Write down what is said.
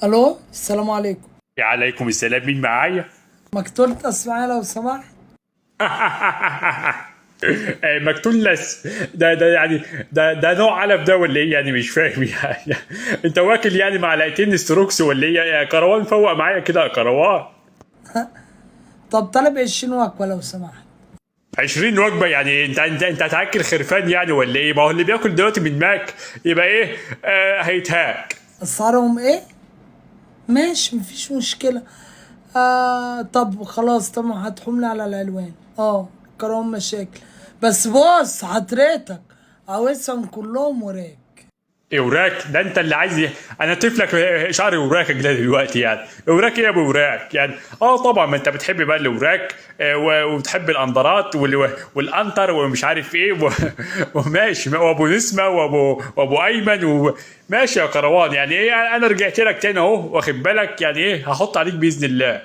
الو، السلام عليكم. عليكم السلام، مين معايا؟ مكتولتس معايا لو سمحت. مكتولس ده يعني ده نوع علف ده ولا ايه يعني؟ مش فاهم يعني. انت واكل يعني معلقتين ستروكس ولا ايه يا كروان؟ فوق معايا كده يا كروان. طب طالب 20 وجبة لو سمحت. 20 وجبة يعني؟ انت هتاكل خرفان يعني ولا ايه؟ ما هو اللي بياكل دلوقتي من ماك يبقى ايه، هيتهاك. اسعارهم ايه؟ ماشي، مفيش مشكله. طب خلاص، تمام، هتحمل على العنوان. كرام مشاكل، بس بص حضرتك عاوزهم كلهم وراك. وراك؟ ده انت اللي عايز ايه؟ انا طفلك شعري وراك ده دلوقتي يعني. وراك ايه يا ابو وراك يعني؟ طبعا ما انت بتحب بقى الوراك، وبتحب الاندرات والانتر ومش عارف ايه وماشي، وابو نسمه وابو ايمن وماشي يا كروان. يعني ايه، انا رجعت لك تاني اهو، واخد بالك يعني ايه؟ هحط عليك باذن الله.